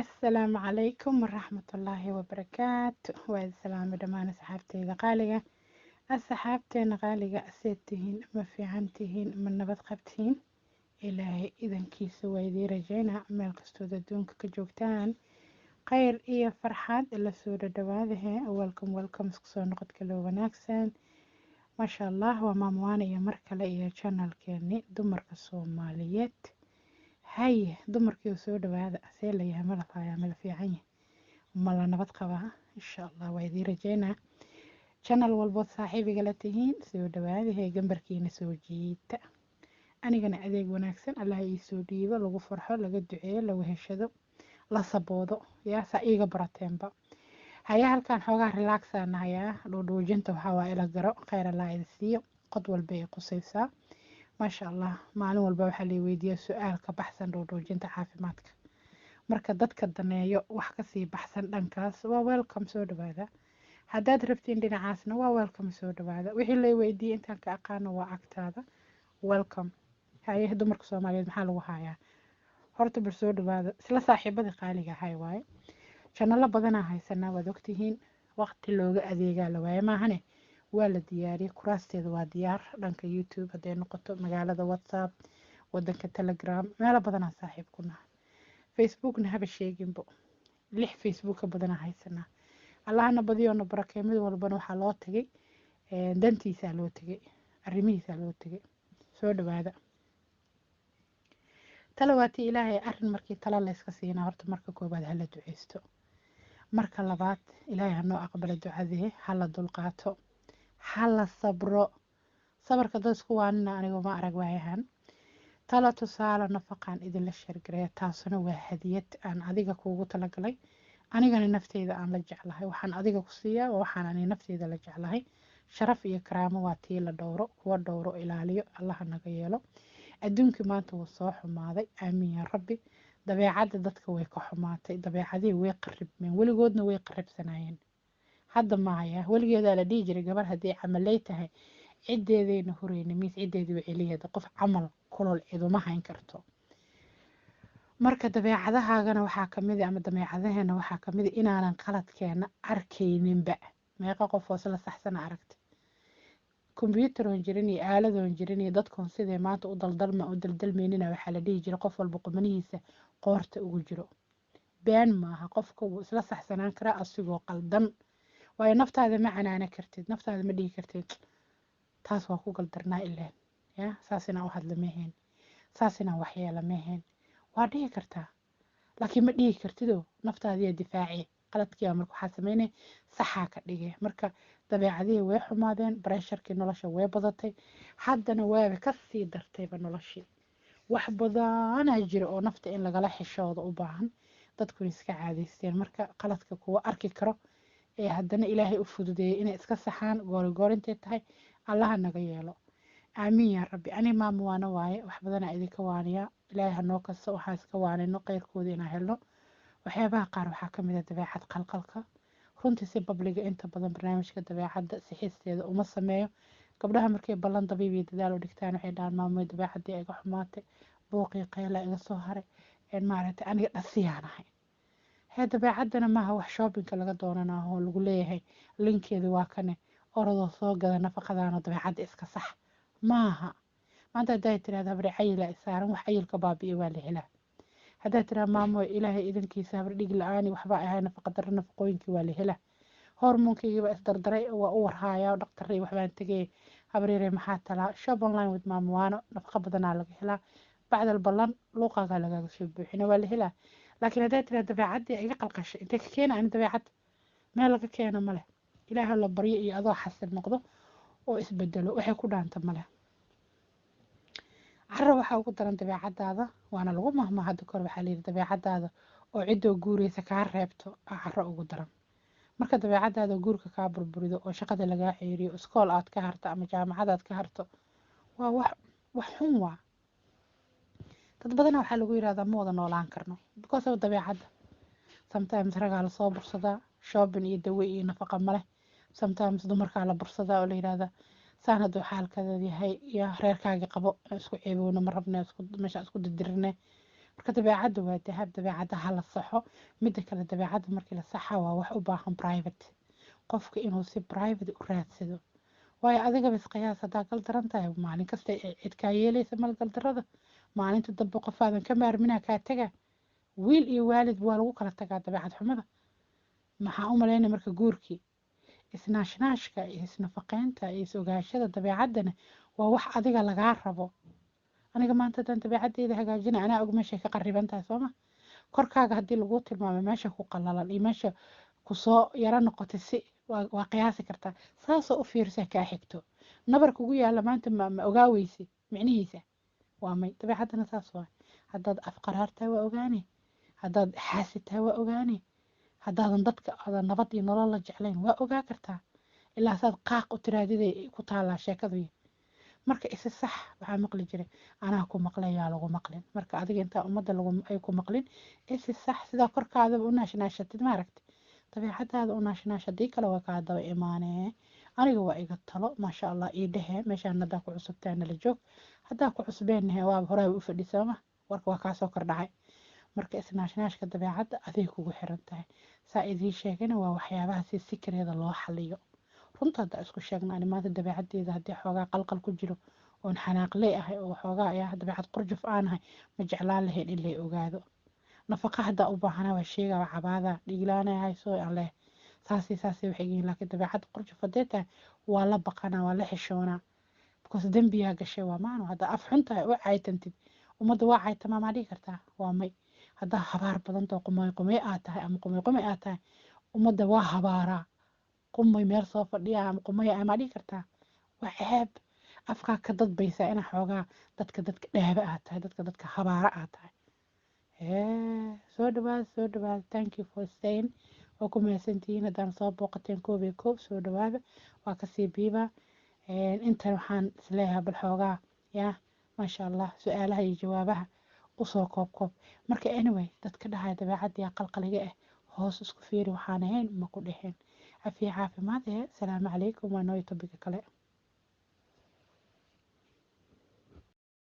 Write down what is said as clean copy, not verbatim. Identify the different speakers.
Speaker 1: Asalaamu calaykum waraxmatullaahi wabarakaatu. Waa salaamay dhammaan asxaabteyda qaaliga, asxaabteena qaaliga. Seed tihiin? Ma fiican tihiin? Ma nabad qabtiin? Ilaahay idankiisa waa idiin rajeynaa meel kastood adduunka ka joogtaan khayr iyo farxad. La soo dhadhawaadahe. Welcome, welcome. Isku soo noqodka loo wanaagsan. Maasha Allah, waa Maamwaane iyo mar kale iyo channelkeeni dumarka Soomaaliyeed. Haye dumarkii, soo dhawaada. See layahay? Ma la faayaa? Ma la fiican yahay? Ma la nabad qabaa? Insha Allah waa idiin rajeynaa. Channel walbood saaxiibiga la tihiin, soo dhawaadahe, gambarkiina soo jiita. Anigana adeeg wanaagsan Allah ii soo dhiibo, lagu farxo, laga duceeyo, lagu heshado, la saboodo yaa saa iiga barateenba. Haya, halkan xoogaa relaxaa nahayaa. Dhuudhuujinta waxaa waa ila garo. Kheyr Allah idi siiyo. Qod walba ay qusaysaa. Maasha Allah, maalin walba waxaa la weydiiyaa su-aal ka baxsan dhuudhuujinta caafimaadka. Marka dadka daneeyo wax kasii baxsan dhankaas, waa welcome, soo dhawaada. Haddaad rabtiin dhinacaasna, waa welcome, soo dhawaada. Wixii la weydiiyey intaan ka aqaano waa agtaada. Welcome. Haye dumarka Soomaaliyeed, maxaa lagu hayaa? Horta bal soo dhawaada. Isla saaxiibadii qaaliga ahay waaye. Channelo badanaa haysanaa, waad ogtihiin. Waqti looga adeegaa la waaye maahane, waa la diyaariyey, kuraasteeda waa diyaar. Dhanka YouTube hadday noqoto, magaalada WhatsApp, wadanka Telegram, meelo badanaa saaxiib ku nahay. Facebookna haba sheeginbo, lix Facebook ka badanaa haysanaa. Allahna badiyoona barakee. Mid walbana waxaa loo tagay dantiisaa loo tegay, arrimihiisaa loo tegay. Soo dhawaada. Tala waatii Ilaahay. Arrin markii tala layska siinaa, horta marka koowaad hala duceysto, marka labaad Ilaahay hanoo aqbala ducadee, hala dulqaato, hala sabro. Sabarka dad isku waanina anigu ma arag waayahan. Tala tusaale nafaqaan idinla share gareeya, taasuna waa hadiyad aan adiga kuugu talagalay, anigana nafteyda aan la jeclahay. Waxaan adiga ku siiyaa waa waxaan ani nafteyda la jeclahay. Sharaf iyo karaamo waa tii la dhowro, kuwa dhowro ilaaliyo Allaha naga yeelo. Adduunkii maanta wuu soo xumaaday, aamiin yaa Rabbi. Dabeecadda dadka way ka xumaatay, dabeecadihii way qaribmeen. Weligoodna way qaribsanaayeen, hadda maaya. Weligeedaa la dhihi jiray gabar haddii camaley tahay ciddeedayna hureyna miis ciddeedii way celiyeeda. Qof camal kulol ciduma hayn karto. Marka dabeecadahaagana waxaa kamid, ama dabeecadaheena waxaa kamid, inaanan qaladkeena arkayninba. Meeqa qof oo isla saxsana aragta? Kombyuutaroon jirin iyo aaladoon jirin iyo dadkoon siday maanta u daldalma u daldalmaynina, waxaa la dhihi jiray qof walba qumanihiisa qoorta ugu jiro. Been maaha, qofka wuu isla saxsanaan karaa asigoo qaldan. Waayo, naftaada ma canaana kartid, naftaada ma dhihi kartid taas waa ku galdarnaa ileen ya saas inaan u hadla maheen, saas inaan waxyeela maheen. Waa dhihi kartaa, laakiin ma dhihi kartidoo naftaadiyaa difaaci qaladkiiba. Marka waxaa sameynay saxaa ka dhigay. Marka dabeecadihii way xumaadeen, pressurekii nolosha way badatay, haddana waaba kasii dartayba noloshii. Wax badanaa jira oo nafta in lagala xishoodo u baahan, dadkuna iska caadaysteen. Marka qaladka kuwa arki karo ee haddana Ilaahay u fududeeyay inay iska saxaan goorigoorintay tahay, Allaha naga yeelo, aamiin yaa Rabbi. Ani maama waana waaye, wax badanaa idinka waaniyaa. Ilaahay hanoo kasto waxaan iska waanino qeyrkooda inaan helno. Waxyaabaha qaar waxaa kamid ah dabeecad qalqalka. Runtii si publicga inta badan barnaamijka dabeecadda sixisteeda uma sameeyo. Gabdhaha markay ballan dabiib iyo dadaal u dhigtaan, waxay dhahaan: "Maamoy, dabeecaddii iga xumaatay, buuqii qayla iga soo haray, maaragtay, aniga dhasiyaanahay." Hee, dabeecaddana maaha wax shoppingka laga doonanaho oo lagu leeyahay linkeedu waa kane, orodoo soo gada nafaqadaana, dabeecadda iska sax maaha. Maanta hadday tirahda: "Habre, cayila isaaran," wax cayilka baabi'iyo waa la helaa. Haddaad tiraa: "Maamo, Ilaahay idankiisa, habre, dhig la-aani waxbaa ahay," nafaqa darro nafaqooyinkii waa la helaa. "Hormoonkaygii baa isdardaray, waa u warhaaya dhaktarray, waxbaan tegay, habreere, maxaa talaa?" Shop online with Maamo Waano, nafaqa badanaa laga helaa. Bacdal ballan luuqaagaa lagaaga soo buuxina, waa la helaa. Laakiin haddaad tiraa: "Dabeecaddii iga qalqashay," intee ka keena ani dabeecad? Meel laga keeno male. Ilaahay la baryo iyo adoo xasil noqdo oo isbedelo waxay ku dhaanta male. Carra waxaa ugu daran dabeecadaada, waana lagu mahmaa hadda kor. Waxaa layidhi dabeecadaada oo ciddoo guureysa kaa reebto aa carro ugu daran. Marka dabeecadaada guurka kaa burburido oo shaqada lagaa ceeriyo, iskool aad ka harto ama jaamacad aad ka harto, waa wax xun. Waa dad badana waxaa lagu yirahdaa ma wada noolaan karno because of dabeecadda. Sometimes ragaa lasoo bursadaa, shopping iyo dawe iyo nafaqa maleh. Sometimes dumarkaa la bursadaa oo la yirahdaa saan hadduu xaalkadeed yahay iyo reerkaagi qabo, isku ceebowna ma rabne, isku meesha isku didirne. Marka dabeecadda waa dahab, dabeecadda ha la saxo. Midda kale, dabeecadda markii la saxa waa wax u baahan private, qofka inuu si private u raadsado. Waayo, adigaba isqiyaas, haddaa gal daran tahay, maalin kasta cid kaa yeelaysa mal galdarada. Maalinta dambe qofaadan ka maarminaa kaa taga. Wiil iyo waalid waa lagu kala tagaa dabeecad xumada. Maxaa u malaynaya marka guurkii? Isnaashnaashka iyo isnafaqeynta iyo is-ogaashada dabeecaddana waa wax adiga lagaa rabo. Aniga maanta haddaan dabeecadeyda hagaajina, anaa og meeshay ka qariban tahay, sooma? Korkaaga haddii laguu tilmaamay meesha ku qalalan iyo meesha kusoo yaro noqotay, si waa qiyaasi kartaa. Saasoo u fiirsa kaa xigto nabar kugu yaalla maanta, ma ogaaweysi micnihiisa? Waa may. Dabeecaddana saas waay. Haddaad afqaraar tahay, waa ogaane. Haddaad xaasid tahay, waa ogaane. Haddaadan dadka aadan nabad iyo nolol la jeclayn, waa ogaa kartaa. Ilaa saad qaaq u tiraadiday ku taallaa sheekadu. Marka isi sax. Waxaa maqli jiray, "Anaa ku maqlayaa, lagu maqlin." Marka adiga intaa ummadda ay ku maqlin, isi sax. Sidaa korkaadaba u naashnaashatid, maaragti, dabeecadaada u naashnaash. Haddii kale waa kaa daba imaanee. Aniga waa iga talo. Maasha Allah, ii dhehe meeshaan haddaa ku cusubtaa, nala joog. Haddaa ku cusbeenahe, waaba horaaba u fadhisooma, warka waa kaasoo kordhacay. Marka isnaashnaashka dabeecadda aday kugu xiran tahay. Saa idiin sheegana, waa waxyaabaha si sikareeda loo xaliyo. Runta haddaa isku sheegna, ani maanta dabeecaddeeda haddii xoogaa qalqal ku jiro oon xanaaqley ahay oo xoogaa ayaa dabeecad qurjuf aanahay, ma jeclaan lahayn in lay ogaado. Nafaqa haddaa u baahanaa, waa sheegaa, waa cabaadaa, dhiiglaanay hayso aan leh, saasii saasii waxay yihiin. Laakiin dabeecad qurjuf haddee tahay, waa la baqanaa, waa la xishoonaa, because dembiyaa gashay. Waa maano haddaa af xun tahay oo caytantid, ummadda waa caytamaa, maa dhihi kartaa? Waa may. Haddaa habaar badantao qumay qumay aad tahay ama qumay qumay aad tahay, ummadda waa habaaraa, qumay meel soo fadhiya ama qumay, maa dhihi kartaa? Waa ceeb. Afkaa ka dadbaysaa inaa xoogaa dadka dhaaba aad tahay, dadka habaara aad tahay. Soo dhawaada, soo dhawaada. Thank you for staying. Waa ku mahadsantihiin haddaan soo booqateen. Koob iyo koob, soo dhawaada. Waa kasii biiba intan. Waxaan isleeyahay bal xoogaa yaa, maasha Allah, su-aalaha iyo jawaabaha usoo koob koob. Marka anyway, dadka dhahaya dabeecadii qalqaliga ah, hoos isku fiiri. Waxaan ahayn ma ku dheheen. Cafiya, caafimaad. Ee salaamu calaykum. Waa nooyo topic-ga kale.